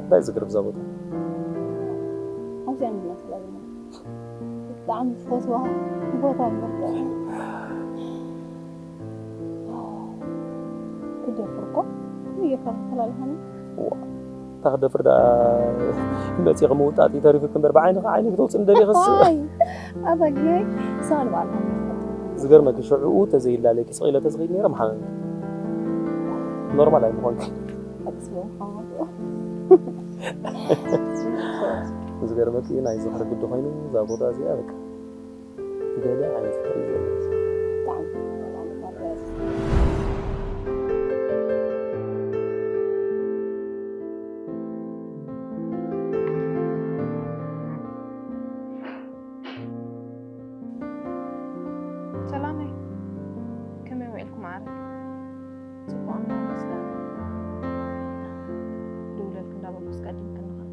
እንታይ ዝግርም እዛ ቦታ? ኣብዚኣ ንድና ተላልና። ብጣዕሚ ዝፈትዋ ቦታ ምርጥ። ክደፍር እኮ። ከመይ ጌርካ ተፈላልኻኒ? እዋ፣ እታ ክደፍር ደኣ መጺኺ ምውጣጥ እዩ ተሪፉኪ እምበር፣ ብዓይንኺ ዓይኒ ክተውፅእ እንደሊኽስ። ኣይ፣ ኣበግናይ፣ እሳ ንባዕላ ዝገርመኪ፣ ሽዑኡ ተዘይላለኪ ስቕ ኢለ ተዝኸይድ ነይረ ምሓመኒ። ኖርማል ኣይምኾንኩ። ኣቅስቦ ምሓመኒ። ዝገርመኪ፣ ናይ ዝኽሪ ግዲ ኮይኑ፣ እዛ ቦታ እዚኣ በቃ ገለ ዓይነት ፍቕሪ እዩ ዘሎ። ብጣዕሚ፣ ብጣዕሚ። ሰላመይ፣ ከመይ ውዒልኩም ዓረብ? ጽቡቕ፣ ኣምላኽ ይመስገን። ድውለልኪ እንዳበልኩ ኣስቀዲምክኒ ኸኣ።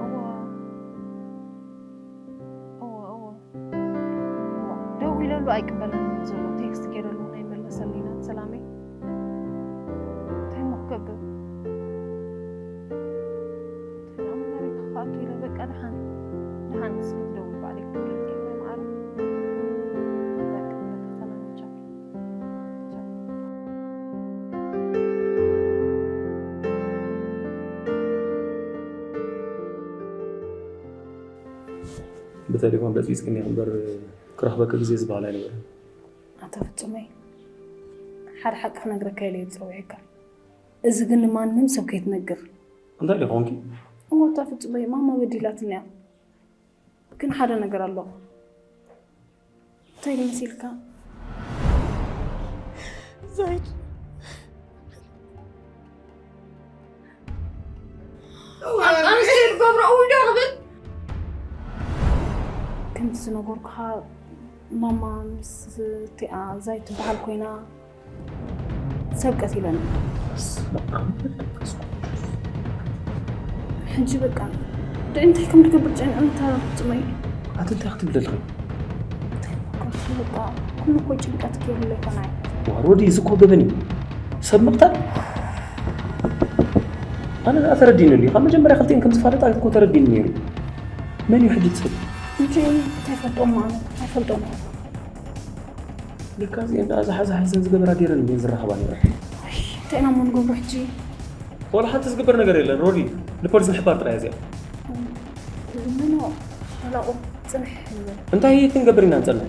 እወ፣ እወ፣ እወ። እዋ፣ ደዊለሉ ኣይቅበለንን ዘሎ። ቴክስት ገይረሉ እውን ኣይመለሰልናን። ሰላመይ፣ እንታይ እሞ ክገብር? ሰላም መሬት ክኣቱ ኢለ፣ በቃ ደሓን፣ ደሓን እስኪ ትደውል ባዕለይ ክትብለኒ እየ ማይ መዓረይ። በቃ፣ በቃ፣ ሰላም፣ ቻው። ቻው። ብቴሌፎን በጽቢጽክኒ እምበር ክረኽበኪ ግዜ ዝበሃል ኣይነበረን። ኣታ ፍጹመይ፣ ሓደ ሓቂ ክነግረካ ኢለ እየ ዝጸውዐካ። እዚ ግን ንማንም ሰብ ከይትነግር። እንታይ ደኣ ኾንኪ? እሞ ኣታ ፍጹመይ፣ ማማ በዲላትኒ እያ። ግን ሓደ ነገር ኣሎ። እንታይ ኢሉ መሲልካ? ዛይድ። ኣንስቲ ዝገብሮ እውይ ዶ ክብል? ከምቲ ዝነገርኩኻ፣ ማማ ምስ እቲኣ ዛይድ ትበሃል ኮይና ሰብ ቀቲለና። በስመ ኣብ ወወልድ ወመንፈስ ቅዱስ። ሕጂ በቃ፣ ድዒ እንታይ ከም ትገብር ጨኒቑ፣ እንታይ ፍጹመይ? ኣቲ እንታይ ክትብል ኣለኺ? እንታይ በቃ፣ ኩሉ እኮ ጭንቀት ከይብሎ ኣይኮነ። ዋ ሮዲ፣ እዚ እኮ ገበን እዩ። ሰብ ምቕታል? ኣነ ደኣ ተረዲኡኒ እዩ። ካብ መጀመርያ ክልቲኤን ከም ዝፋለጣ እኮ ተረዲኡኒ ነይሩ። መን እዩ ሕጂ እቲ ሰብ? እንጂ እንታይ ፈልጦ እሞ ኣነ፣ ኣይፈልጦን እየ። ለካ እዚኤን ደኣ ዝሓዛ ሓዘን ዝገበራ ገይረን እየን ዝራኸባ ነይረን። ኣይ፣ እንታይ ኢና እሞ ንገብሮ ሕጂ? ዋላ ሓንቲ ዝግበር ነገር የለን ሮዲ፣ ንፖሊስ ምሕባር ጥራይ እዚኣ። ምኖ፣ ዋላ ቁም ጽንሕ ንበል። እንታይ ክንገብር ኢና ንጸንሕ?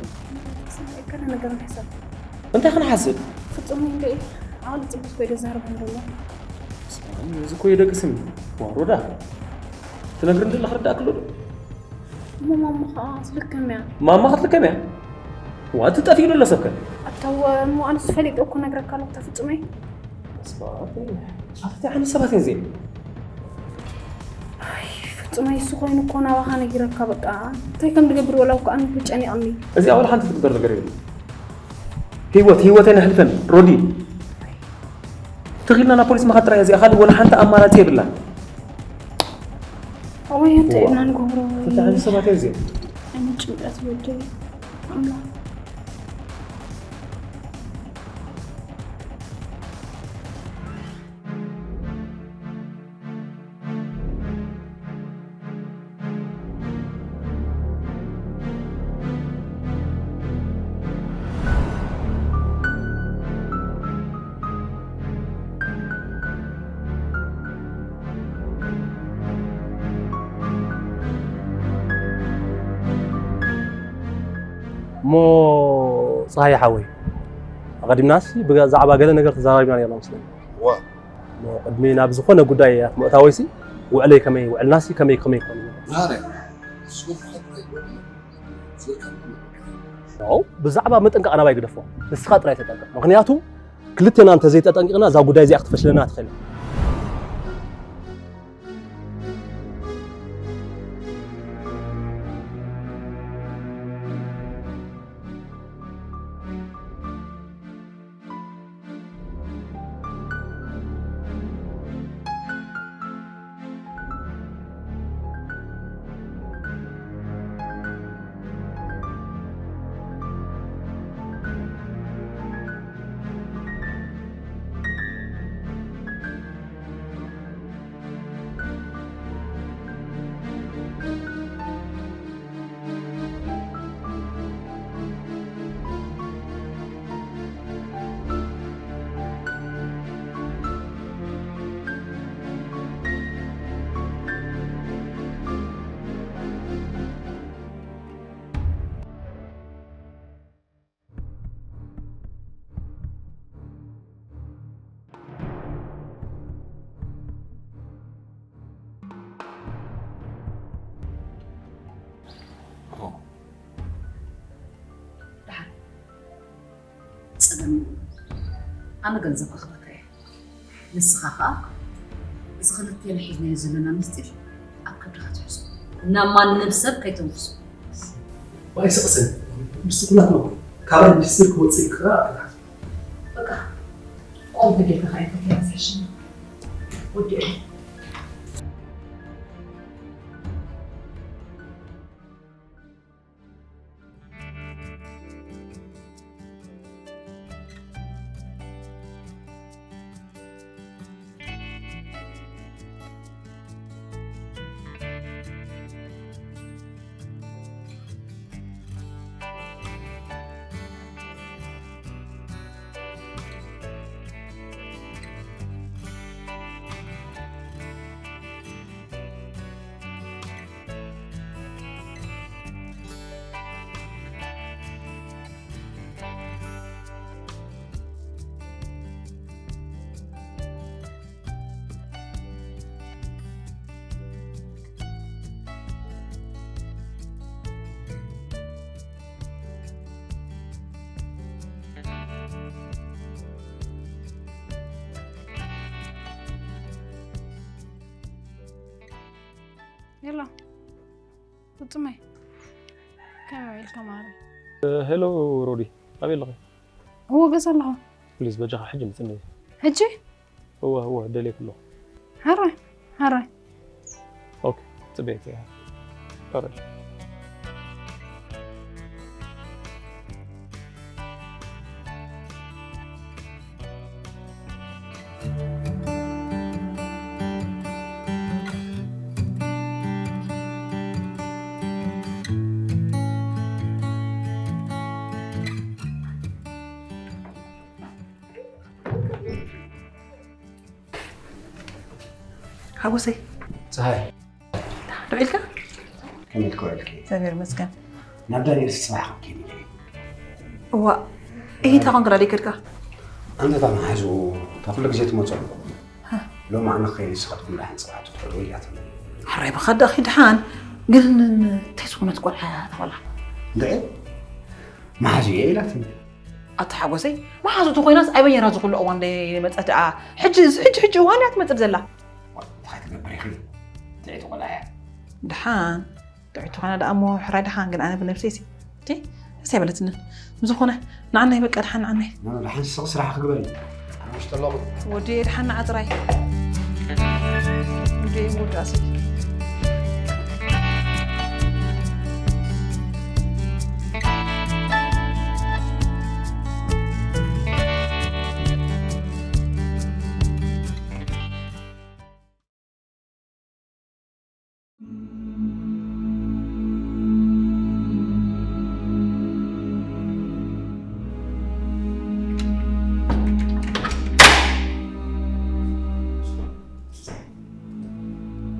ጽንሕ፣ ገለ ነገር ንሕሰብ። እንታይ ክንሓስብ? ፍጹም እንደ ዓቕሊ ጽቡቅ ኮይደ ዛረብ እንደሎ። ስማኒ፣ እዚ እኮ የደቅስም እዩ። ዋ ሮዳ፣ ትነግርኒ ዘለኺ ክርዳእኪ ኣሎ ዶ? እሞ ማማ ኸኣ ትልከም እያ። ማማ ክትልከም እያ? ዋ፣ ትጠፍእ ዶ ኣሎ ሰብከ? ኣታ እሞ ኣነስ ፈሊጠ እኮ ነግረካ ኣለኹ፣ ተፍጹመይ። ስማ፣ ኣታ እንታይ ዓይነት ሰባት እዮም እዚኦም? ኣይ፣ ፍጹመይ፣ እሱ ኮይኑ እኮ ናባኻ ነጊረካ፣ በቃ። እንታይ ከም ዝገብር ወላ እኮ ኣነ እኮ ጨኒቐኒ። እዚኣ ወላ ሓንቲ ትግበር ነገር የለን። ህይወት፣ ህይወተን ኣሕልፈን፣ ሮዲ። ትኺልና ናብ ፖሊስ ምኻድ ጥራይ እዚኣ፣ ካልእ ወላ ሓንቲ ኣማራጺ የብላን። ኣወይ፣ እንታይ ኢና ንገብሮ? ክልተ ዓይነት ሰባት እዮም እዚኦም። ዓይነት ጭንቀት ወደይ፣ ኣምላኽ። እሞ ጸሃየ ሓወይ፣ ኣቐዲምናሲ ብዛዕባ ገለ ነገር ተዘራሪብና ነርና መስለኒ። እዋ። እሞ ቅድሚ ናብ ዝኾነ ጉዳይ ምእታወይሲ፣ ውዕለይ ከመይ፣ ውዕልናሲ ከመይ፣ ከመይ ይኾን? ብርሃነ፣ ንስኹም ብሓቂ ኣይትበልዑ። ስልካ ምንም ኣይትበልዑ። ኖ፣ ብዛዕባ ምጥንቃቕ ናባይ ግደፎ። ንስኻ ጥራይ ተጠንቀቕ። ምኽንያቱ፣ ክልቴና እንተዘይተጠንቂቕና፣ እዛ ጉዳይ እዚኣ ክትፈሽለና ትኽእል እያ። ኣነ ገንዘብ ክህበካ እየ። ንስኻ ኸኣ እዚ ክልቴና ሒዝናዮ ዘለና ምስጢር ኣብ ከብድኻ ትሕዞ። ናብ ማንም ሰብ ከይተንፍሶ። ዋይ ስቕስን፣ ምስቲ ኩላትና እኮ ካባይ ምስጢር ክወጽእ ይኽእል ኣይትሓስብ። በቃ፣ ቆም ተጌርካ ከኣ እንተተያዘ ይሕሸኒ። ወዲኤ። ሄሎ ፍጹመይ፣ ከመይ ውዒልካ ማዕረ? ሄሎ ሮዲ፣ ኣበይ ኣለኺ? እዎ ገዛ ኣለኹ። ፕሊዝ በጃኻ ሕጂ ምጽኒ። ሕጂ? እወ እወ፣ ደልየኪ ኣለኹ። ሕራይ ሕራይ። ኦኬ፣ ጽበየኪ እየ። ሕራይ። ሓጎሰይ። ፀሃይ። ደው ኢልካ? ከመይ ኢልካ ውዒልኪ? እግዚኣብሔር ይመስገን። ናብ ዳንኤል ጽባሕ ክንከይድ ኢለ እየ። እዋ፣ እሂ እንታይ ኮንክ ዳዲ ከድካ? ኣንተ እታ መሓዝኡ እታ ኩሉ ግዜ ትመጽኦ። ሎሚ ኣነ ክኸይድ ንስኻትኩም ደሓን ጽባሕ ትውዕሉ ኢላትኒ። ሕራይ ብኻ ደኺ ደሓን፣ ግን እንታይ ዝኾነት ቆልዓ እያ እታ ቆልዓ? እንድዒ፣ መሓዝኡ እየ ኢላትኒ። ኣታ ሓጎሰይ፣ መሓዙቱ ኮይናስ ኣበየና ዝኹሉ እዋን ደይመጸት ደኣ? ሕጂ፣ እዚ ሕጂ፣ ሕጂ እዋን እያ ትመጽእ ዘላ። እንታይ ትገብር ኢኺ? ጥዕይቲ ቆልዓ እያ። ደሓን፣ ጥዕይቲ ኮይና ደኣ እሞ ሕራይ ደሓን፣ ግን ኣነ ብነብሰይሲ፣ እቲ፣ ደስ ኣይበለትንን። ብዝኾነ፣ ንዓናይ በቃ ደሓን ንዓናይ። ኖ፣ ኖ፣ ደሓን ስቕ ስራሕ ክግበር እዩ። ኣነ ውሽጢ ኣለኹ። ወዲ ደሓን ንዓ ጥራይ። ወዲ መወዳእሲ።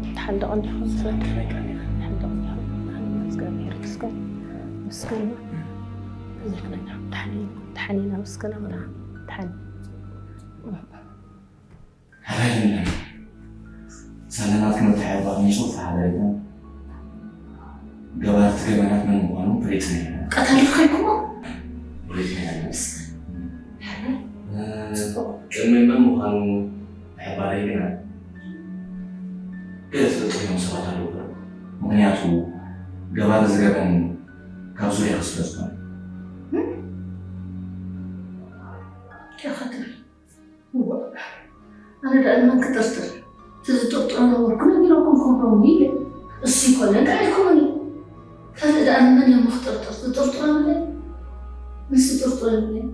ደሓን ዶ ቀኒኹም? ሰላም፣ ከመይ ቀኒኺ? ደሓን ዶ ቀኒኹም? ደሓን፣ እግዚኣብሔር ይመስገን። መስገን። ከመይ ቀኒኹም? ደሓን ኢና፣ ደሓን ኢና፣ መስገን ኣምላኽ። ደሓን። ሕራይ የለን። ሰለናት ክልተ ሓባ ንጹር ሓበሬታ ገባርቲ ገበናት መን ምዃኑ ፈሊጥና ኢና። ቀታሊ ርኺብኩሞ? ፈሊጥና ኢና። እ፣ ቅድሚ መን ምዃኑ ምሕባረይ ግና ገለ ዝፈልጡ እዮም ሰባት ኣለዉ። ምኽንያቱ ገባሪ እዚ ገበን ካብ ዙርያኺ ስለ ዝኾነ። እንታይ ኢኻ ትብል? እዋ፣ ኣነ ደኣ ንመን ክጥርጥር? እቲ ዝጥርጥሮ ነበርኩ ነጊረኩም ክብሎም ኢለ። እሱ ይኮነ እንታይ ኢልኩምኒ? ካልእ ደኣ ንመን እዮም ክጥርጥር? ዝጥርጥሮ የብለይ። ንሱ ጥርጥሮ የብለይ።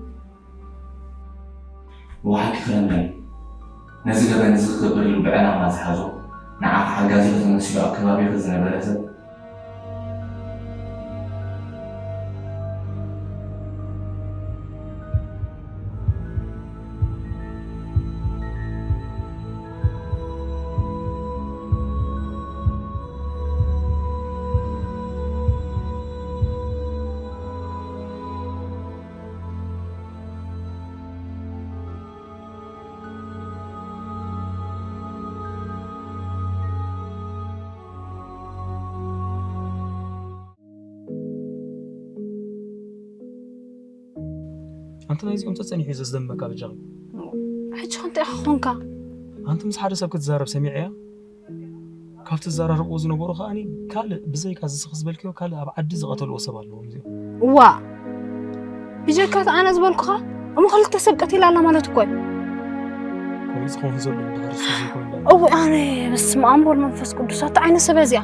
ብሓቂ ክለምለይ፣ ነዚ ገበን እዚ ክገብር ኢሉ ብዕላማ ዝሓዞ፣ ንዓኺ ሓጋዚኺ ተመሲሉ ኣብ ከባቢኺ ዝነበረ ሰብ፣ ኣንቲ ናይዚኦም ጸጸኒሑ እዩ ዘስደምመካ በጃኺ። እዋ፣ እንታይ ኾንካ? ኣንቲ ምስ ሓደ ሰብ ክትዛረብ ሰሚዐያ? ካብቲ ዝዘራረብዎ ዝነበሩ ከኣኒ ካልእ ብዘይካ እዚ ስኽስ ዝበልክዮ ካልእ ኣብ ዓዲ ዝቐተልዎ ሰብ ኣለዎም እዚኦም። እዋ ብጀካ እቲ ኣነ ዝበልኩኻ እሞ ክልተ ሰብ ቀቲላ ኣላ ማለት እኮ እዩ። ከምኡ ዝኸውን ዘሎ እንድሕር እሱ ዘይኮይኑ እዊ ኣነ በስመ ኣብ ወልድ መንፈስ ቅዱስ ኣታ ዓይነት ሰብ እያ እዚኣ።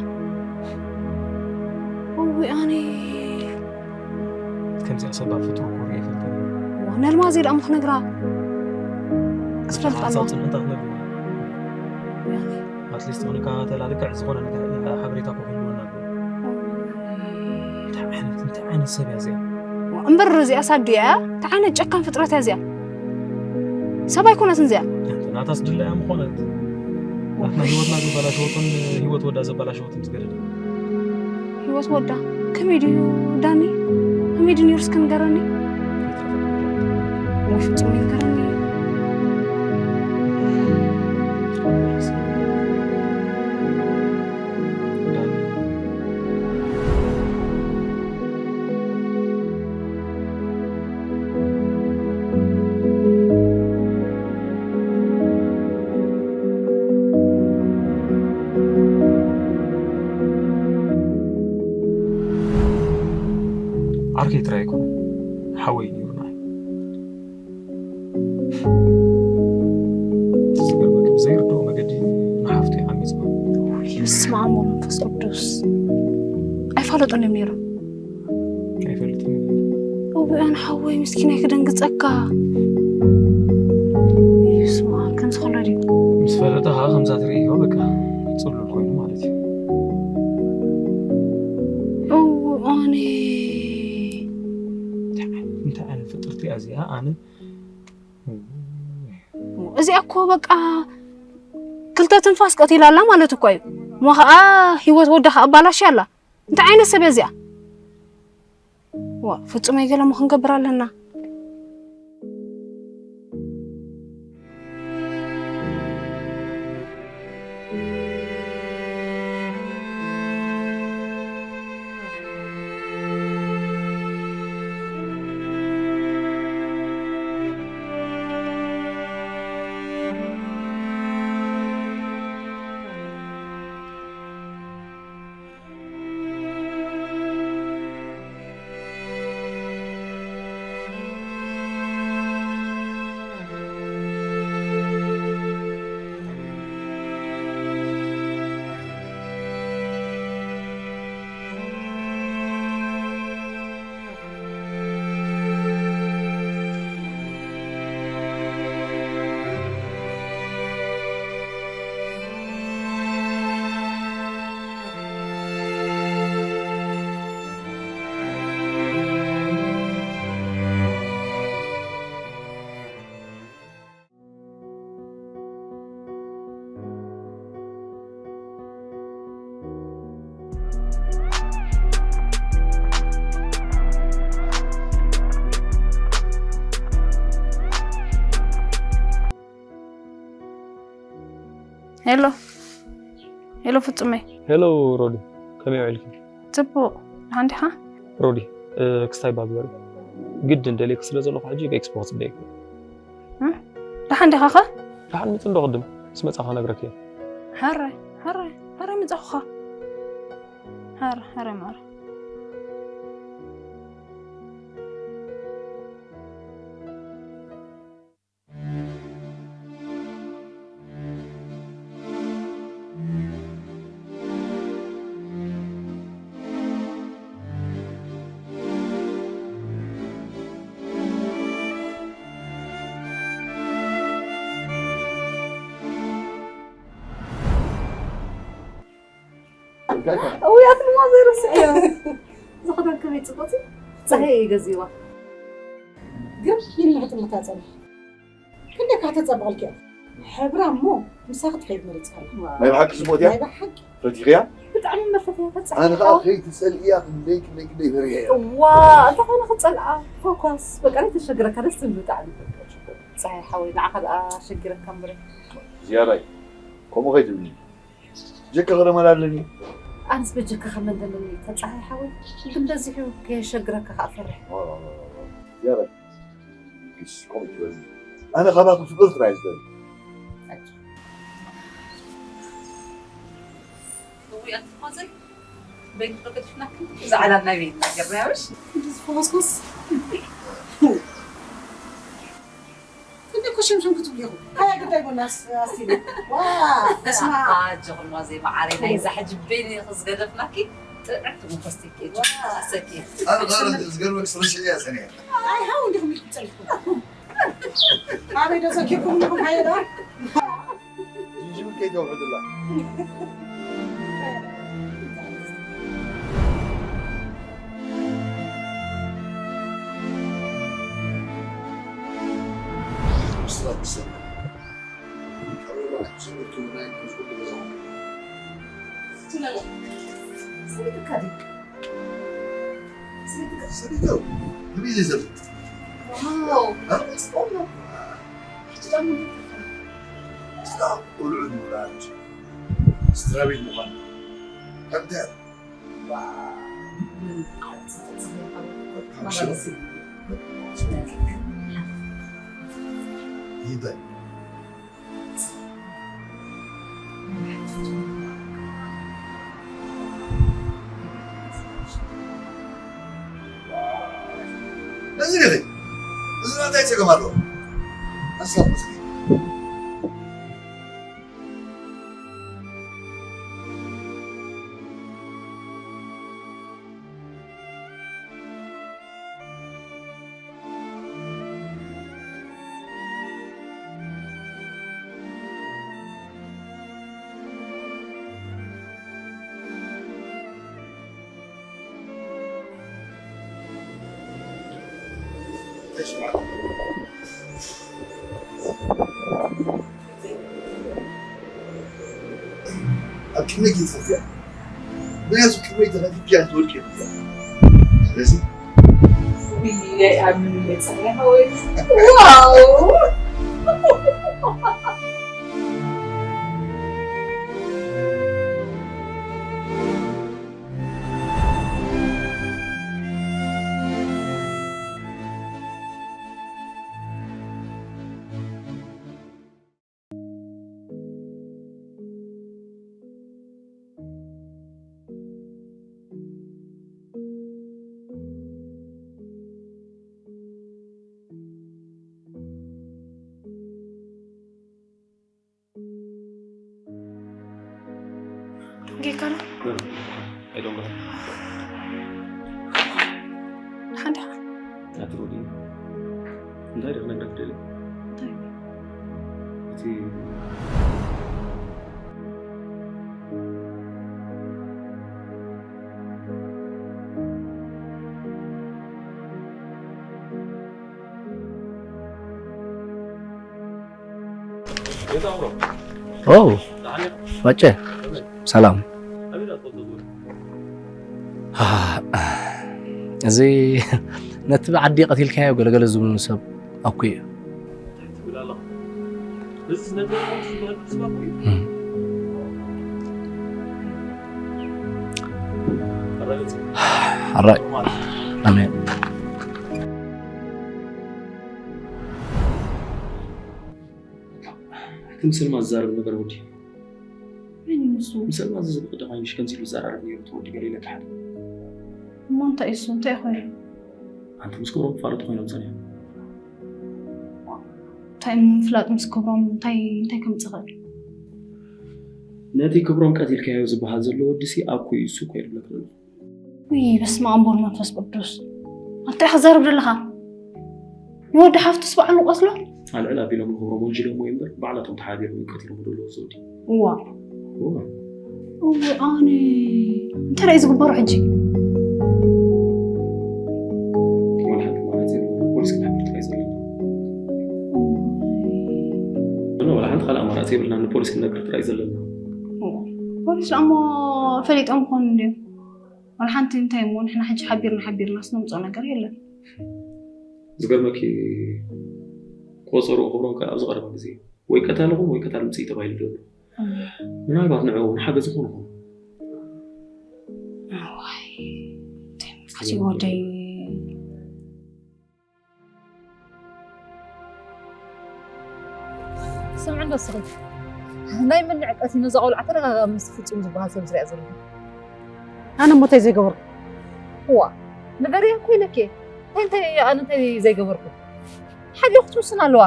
እዊ ኣነ ከምዚኣ ሰብ ኣብ ፍጡር ክርኢ ኣይፈልጥን። ነልማዚ ደኣ ምኽነግራ ክስፈልጣ ኣለዋ። ሓሳብ ጽንዕታ ክነግር ኣትሊስት ኾነ ካተላ ልክዕ ዝኾነ ነገር ሓበሬታ ክህልወና ኣለዎ። እንታይ ዓይነት እንታይ ዓይነት ሰብ እያ እዚኣ? እምበር እዚኣ ሳዱ እያ። እንታይ ዓይነት ጨካን ፍጥረት እያ እዚኣ? ሰብ ኣይኮነትን እዚኣ። ናታስ ድላያ ምኾነት ናትና ህይወትና ዘበላሸወትን ህይወት ወዳ ዘበላሸወትን ዝገደደ ህይወት ወዳ ከመይ ድዩ ዳኒ? ከመይ ድዩ ነይሩ እስከ ንገረኒ። ወይ ፍጹም ይንገረኒ። ዓርከይ ጥራይ ኣይኮነ ሓወይ ነይሩ ንዓይ። እቲ ዝገርመኪ ብዘይርድኦ መገዲ ንሓፍቱ ይዓሚፅዋ። በስመ ኣብ ወመንፈስ ቅዱስ ኣይፋለጡን እዮም ነይሮም። ኣይፈልጥን እውያን ሓወይ ምስኪናይ ክደንግፀካ። በስመ ኣብ ከምዚ ከሎ ድዩ? ምስ ፈለጠ ከዓ ከምዛ ትርእዮ በቃ ፅሉል ኮይኑ ማለት እዩ። እውኣነ እንታይ ዓይነት ፍጥርቲ እያ እዚኣ ኣነ እዚኣ እኮ በቃ ክልተ ትንፋስ ቀቲላ ኣላ ማለት እኮ እዩ። እሞ ከዓ ህይወት ወዳ ከዓ ኣባላሽ ኣላ። እንታይ ዓይነት ሰብ እያ እዚኣ? ዋ ፍጹመይ ገለ እሞ ክንገብር ኣለና። ሄሎ ሄሎ ፍጹመይ። ሄሎ ሮዲ፣ ከመይ ውዒልኪ? ጽቡቕ፣ ደሓን ዲኻ? ሮዲ፣ ክስታይ ባግበሪ፣ ግድን ደልየኪ ስለ ዘለኹ ሕጂ ኤክስፖ ክጽበየኪ። ደሓን ዲኻ ኸ? ደሓን ምጽ እንዶ ቅድም ምስ መጻ ክነግረኪ እየ። ሕራይ ሕራይ ሕራይ ምጻኹኻ። ሕራይ ሕራይ ማራ። እውይ ኣትልማ ዘይረስዕዮ። ዝኽደን ከመይ ጽቡቕ ጸሃየ ይገዝዋ። ግን ይልምዕጥምታ ጸኒሕ። ክንደይ ካተጸብቐልኪ እያ። ሕብራ እሞ ምሳኺ ትኸይድ መሪጽካላ። ናይ ብሓቂ ጽቡቕቲ እያ? ናይ ብሓቂ። ፈቲኽያ? ብጣዕሚ መፈትያ ተጻሕፋ። ኣነ ኸኣ ከይትጸልእያ ክንደይ ክንደይ ክንደይ ፈሪሐ እየ። እዋ፣ እንታይ ኮይነ ክጸልኣ? ፎኳስ፣ በቃ፣ ዘይተሸግረካ ደስ ትብል ብጣዕሚ። ጸሃየ ሓወይ፣ ንዓኻ ደኣ ሸጊረካ እምበር። ዝያዳይ፣ ከምኡ ከይትብልኒ። ጀካ ክረመል ኣለኒ። ኣነስ በጀካ ከመን ደለኒ ተጻሃይ ሓወይ። ግን በዚሑ ከየሸግረካ ከኣ ፈርሕ። ዝያዳ ቢስ ከምኡ ትበል። ኣነ ካባኹም ፍቅር ጥራይ ዝደሊ። እውይ፣ ኣንቲ ፋዘይ፣ በይንኹ ገዲፍናክን፣ እዛ ዓላም ናይ በይንና ጌርናያ፣ ምሽ? እንደዚ ፈኾስኮስ። እንደ ኮሸምሸም ክትብሉ ኢኹም። ኣያ ግዳይ ጎናስ ኣስቲሉ። ዋ፣ በስመ ኣብ። ኣጆኹም ፋዘይ፣ መዓረይ፣ ናይዛ ሕጂ በይኒ ኢኹ ዝገደፍናኪ፣ ጥዕምቲ መንፈስ ትኪ፣ ዋ። ኣሰኪ። ኣነ ዛሬ ዝገርመክ ስለ ሽዕያ ጸኒሐ። ኣይ፣ ሃው እንዲኹም ኢልኩም ጸኒሕኩም። ኣበይ ዶ ሰኪርኩም ኣለኹም? ሃየ ዶ? ጅንጅብል ከይተውሕዱላ። ምስራት ትሰምዕ። ካብ ርባዕተ ሰለስተ ናይ ኩሉ ገዛኹም። ትነግር። ሰበይትካ ድዩ? ሰበይትካ? ሰበይተው። ንብይ ዘይዘብጥ። ዋው። እ? ስፖርት ነው። ሕጂ ጫማ እንዴት ተፈራ? ስጋ ቆልዑ ምውላድ። ስድራ ቤት ምዃን። ከምታ። ዋው። ጽፍጽፍ። ይበል። ነዚ ገለ እዚ እንታይ ጸገም ኣለዎ? ሓሳብ መጽለይ። ኣብ ቅድመይ ከይትፈትያ። ምክንያቱ ቅድመይ ተፈቲኪ እያ ትወድቂ እያ። ስለዚ ውይ፣ ኣይኣምንን እየ፣ ጸኒሐ ወይ? ዋው! ጌካና? ኣይዶንጎ። ሓንቲ ሓ- ኣትሮዲ እንታይ ደክ ነገር ትደሊ? እንታይ? እቲ ኦ፣ ባጨ፣ ሰላም። እዚ ነቲ ብዓዲ ቀቲልካዮ ገለገለ ዝብሉኒ ሰብ ኣኩ እዩ። ኣራይ። ኣሜን። እቲ ምስ ሰልማ ዝዛረብ ነበረ ወዲ። መን እዩ ንሱ? ምስ ሰልማ ዝዝብ ቅዳማይ ምሽ ከምዚ ኢሉ ዝዘራረብ ነይሩ፣ እቲ ወዲ ገለ ኢለ ክሓደ። እሞ እንታይ እዩ እሱ? እንታይ ኮይኑ? ኣንቲ ምስ ክብሮም ክፋለጡ ኮይኖም ጸኒሖም። እንታይ ምፍላጥ ምስ ክብሮም እንታይ፣ እንታይ ከምጽእ ይኽእል? ነቲ ክብሮም ቀቲልካዮ ዝበሃል ዘሎ ወዲ ሲ ኣኩ እዩ፣ እሱ እኮ ይብለክ ዘሎ። ውይ፣ በስመ ኣብ ወወልድ መንፈስ ቅዱስ። ኣንታ ኢኻ ትዛረብ ዘለኻ? ንወዲ ሓፍቱስ ባዕሉ ቆስሎ? ኣልዕል ኣቢሎም ንኽብሮም ወንጅሎምዎ እምበር፣ ባዕላቶም ተሓቢሮም እዮም ቀቲሎምዎ ዘለዉ፣ እዚ ወዲ። እዋ። እዋ። እወ፣ ኣነ እንታይ ደኣ እዩ ዝግበሮ ሕጂ? ዋላ ሓንቲ ኣማራጺ የብልና፣ ፖሊስ ክንሕብር ጥራይ ዘለና። እወ። ኖ፣ ዋላ ሓንቲ ካልእ ኣማራጺ የብልና፣ ንፖሊስ ክንነግር ጥራይ ዘለና። እወ። ፖሊስ ደኣ እሞ ፈሊጦም ክኾኑ እንድዮም። ዋላ ሓንቲ እንታይ እሞ ንሕና ሕጂ ሓቢርና ሓቢርናስ ነምጽኦ ነገር የለን። ዝገርመኪ ቆጸርኡ ክብሮም ከኣ ኣብዚ ቀረባ ግዜ ወይ ቀታሊ ኹን ወይ ቀታሊ ምጽኢ ተባሂሉ ዘሎ። እም። ምናልባት ንዕኡ እውን ሓገዝ ይኾን ይኾን? እዋይ፣ እንታይ መፍትሒ ወደይ? ስምዒ እንዶ እስኺ። ናይ መን ንዕቀት እዩ ነዛ ቆልዓ ተደጋጋሚ ምስ ፍጹም ዝበሃል ሰብ ዝሪኣ ዘለኹ? ኣነ እሞ እንታይ ዘይገበርኩ? እዋ፣ ንገርያ እኮ ኢለኪ። እንታይ፣ እንታይ፣ ኣነ እንታይ ዘይገበርኩ? ሓዲኡ ክትውስን ኣለዋ።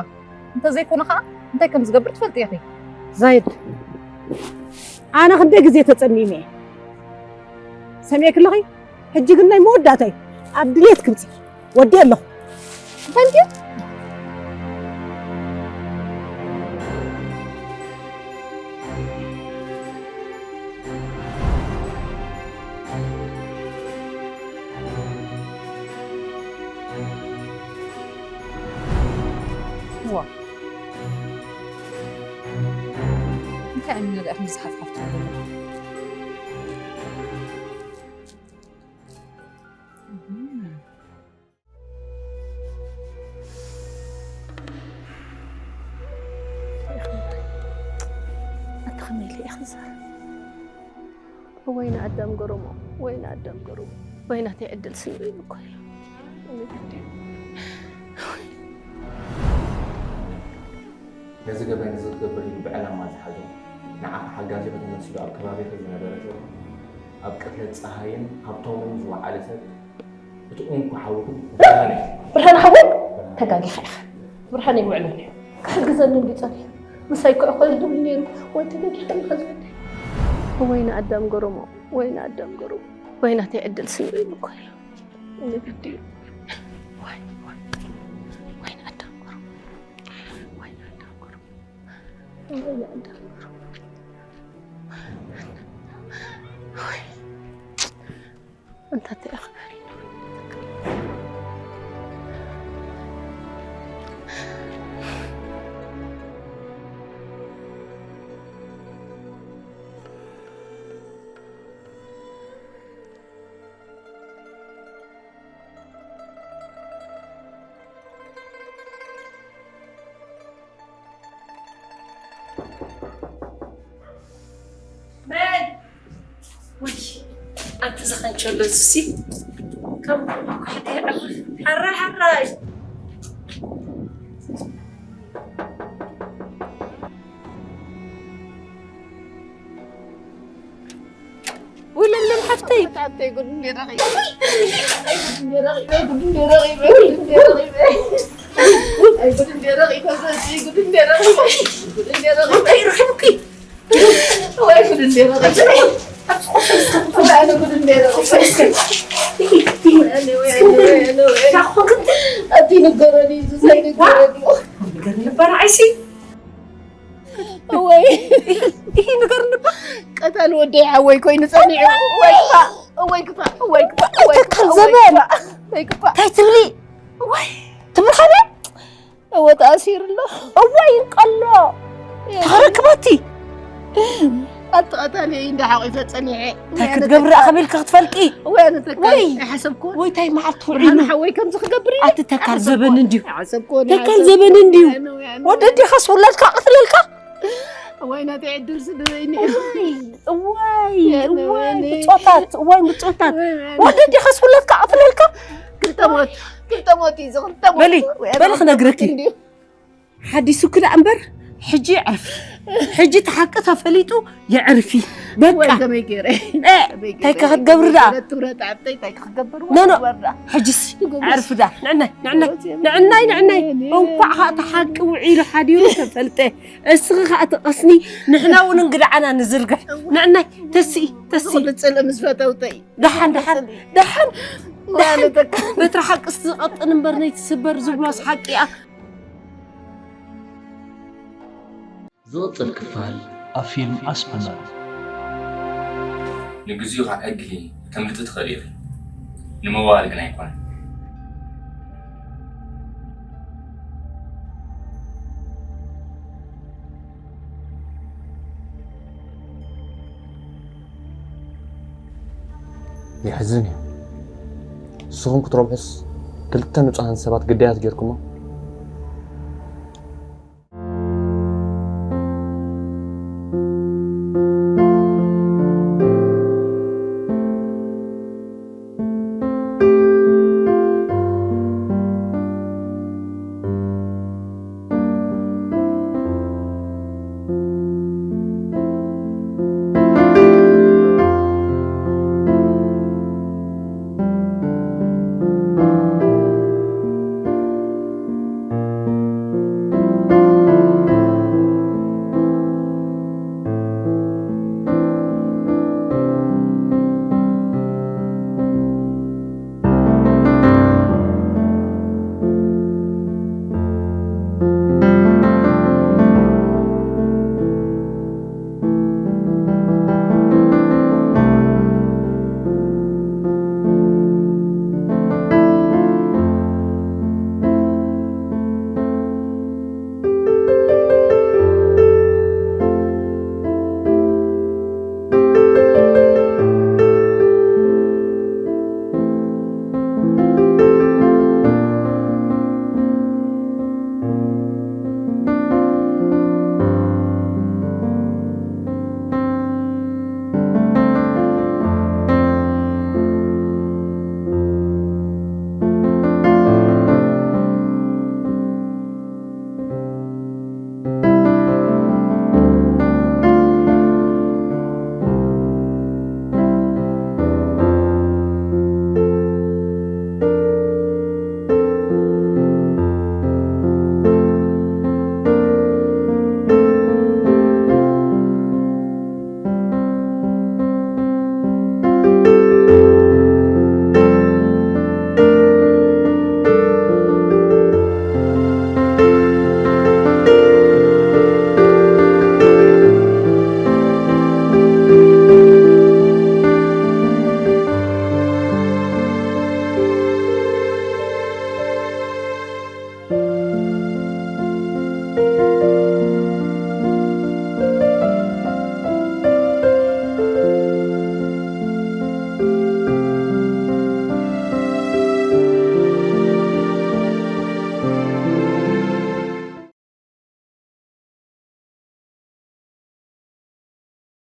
እንተዘይኮነ ኸዓ እንታይ ከም ዝገብር ትፈልጢ ኢኺ። ዛይድ፣ ኣነ ክንደይ ግዜ ተጸሚመ እየ። ሰሚዕኪ ኣለኺ? ሕጂ ግን ናይ መወዳእታ እዩ። ኣብ ድሌት ክምጺ ወዲ ኣለኹ። እንታይ ድዩ? ዋ። እንታይ ዓይነት ነገር ኢኹም ዝሓፍሓፍቱ ዘለኹም? ኣታ ከመይ ኢለ እየ ክዛረብ? ወይኒ ኣዳም ገረሞ፣ ወይኒ ኣዳም ገረሞ፣ ወይ ናተይ ዕድል ስንበይ እኮ እዩ። ነዚ ገበን እዚ ክገብር ኢሉ ብዕላማ ዝሓዞ፣ ንዓኺ ሓጋዚ ከተመስሉ ኣብ ከባቢኺ ዝነበረ ሰብ፣ ኣብ ቅትለት ጸሃይን ሃብቶምን ዝወዓለ ሰብ፣ እቲ እንኮ ሓውኹም ብርሃነ እዩ። ብርሃነ ሓወይ፣ ተጋጊኻ ኢኻ። ብርሃነ ይውዕለኒ እዩ። ክሕግዘኒ እንድዩ ጸኒሑ። ምሳይ እኮ እዩ ክእል ዝብል ነይሩ። ወይ ተጋጊኻ ኢኻ ዝብል። ወይ ንኣዳም ገረሞ፣ ወይ ንኣዳም ገረሞ፣ ወይ ናተይ ዕድል ስንበይ እኮ እዩ። ንግዲ እዩ። ወይ፣ ወይ፣ ወይ ንኣዳም ገረሞ፣ ወይ ንኣዳም ገረሞ፣ ወይ ንኣዳም ገረሞ፣ ወይ እንተ ተየኽበሪ። ወይ፣ ኣንቲ ዝኸንቸሎ እዙሲ ከም ኩሕቲ ይዕርፍ። ሓራይ፣ ሓራይ። ውልምልም ሓፍተይ። ሓፍተይ፣ ጉድ እንዴ ረኺበ። ጉድ እንዴ ረኺበ፣ ጉድ እንዴ ረኺበ፣ ጉድ እንዴ ረኺበ። ኣይ፣ ጉድ እንዴ ረኺበ፣ ዘቲ፣ ጉድ እንዴ ረኺበ። ጉድ እንዴ ረኺበ። እንታይ ረኺብኪ? ወይ ጉድ እንዴ ረኺበ። ወይ ኣነ ጉድ እንዴ ረኺበ። ወይ ኣነ፣ ወይ ኣነ፣ ወይ ኣነ፣ ወይ ኣነ። እንታይ ኾንክ? ኣቲ ንገረኒ፣ እዚ ዘይንገረኒ። ንገረኒ፣ በራዓይሲ። እወይ። ይሄ ነገር እንባ ቀታል ወደይ ሓወይ ኮይኑ ጸኒዑ። እወይ ክፋእ፣ እወይ ክፋእ፣ እወይ ክፋእ፣ እወይ ክፋእ፣ እወይ ክፋእ፣ እወይ ክፋእ። እንታይ ትብሊ? እወይ። ትብልኻኒ? እወ ተኣሲሩ ኣሎ። እወይ እንቀሎ። ተረክባቲ። ኣቲ ቀታል እየ እንዳ ሓቂፈ ጸኒዐ። እንታይ ክትገብሪ ደኣ ከመይ ኢልካ ክትፈልጢ? እወ ኣነ ተካል ወይ። ኣይሓሰብኩን። ወይ እንታይ መዓልቲ ውዒሉ? ሓወይ ከምዚ ክገብር ኢለ ኣቲ ተካል ዘበን እንድዩ። ኣይሓሰብኩን፣ ተካል ኣይሓሰብኩን። ዘበን እንድዩ። ኣነ ወይ ኣነ። ወዲ ኣዴኻስ ውላድካ ቀትለልካ? እዋይ ናተይ ዕድል ስድበይኒ። እዋይ፣ እዋይ፣ ያነ እዋይ፣ ወይኔ። ብጾታት፣ እዋይ፣ ብጾታት። እዋይ፣ ወይኔ። ወዲ ኣዴኻስ ውላድካ ቀትለልካ? ክልተ ሞት፣ ክልተ ሞት እዩ፣ እዚ ክልተ ሞት። በሊ፣ ወይ በሊ ኣነ ክነግረኪ። እንድዩ። ሓዲሱኪ ደኣ እምበር፣ ሕጂ የዕርፊ። ሕጂ እቲ ሓቂ ተፈሊጡ የዕርፊ። በቃ። ወይ ከመይ ገይረ? እ፣ ከመይ እንታይ ገይረ? ክትገብሪ ደኣ? ትብረት፣ ትብረት፣ ዓብተይ፣ እንታይ ክትገብር? ኖ፣ ኖ። ትግበር ደኣ? ሕጂስ ትግበር። ኣዕርፊ ደኣ። ንዕናይ፣ ንዕናይ፣ ትግበር። ንዕናይ፣ ንዕናይ። ወይኔ። እንኳዕ ኸኣ እቲ ሓቂ ውዒሉ ሓዲሩ ተፈልጠ። እስኺ ኸኣ ተቐስኒ፣ ንሕና እውን እንግድዓና ንዝርግሕ። ንዕናይ፣ ተስኢ፣ ተስኢ። ዝኹሉ ጽልኢ ምስ ፈተውተይ። ደሓን፣ ደሓን፣ ደሓን፣ ደሓን። ማለት እኮ። በትሪ ሓቂ ዝቐጥን እምበር ነይትስበር ዝብሎስ ሓቂ እያ። ዝቕጽል ክፋል ኣብ ፊልም ኣስመመር። ንግዚኡ ካብ ሕጊ ከተምልጢ ትኽእሊ ኢኺ፣ ንምውዓል ግን ኣይኮነን። የሕዝን እዩ። ንስኹም ክትረብሑስ ክልተ ንጹሃን ሰባት ግዳያት ጌርኩሞም፣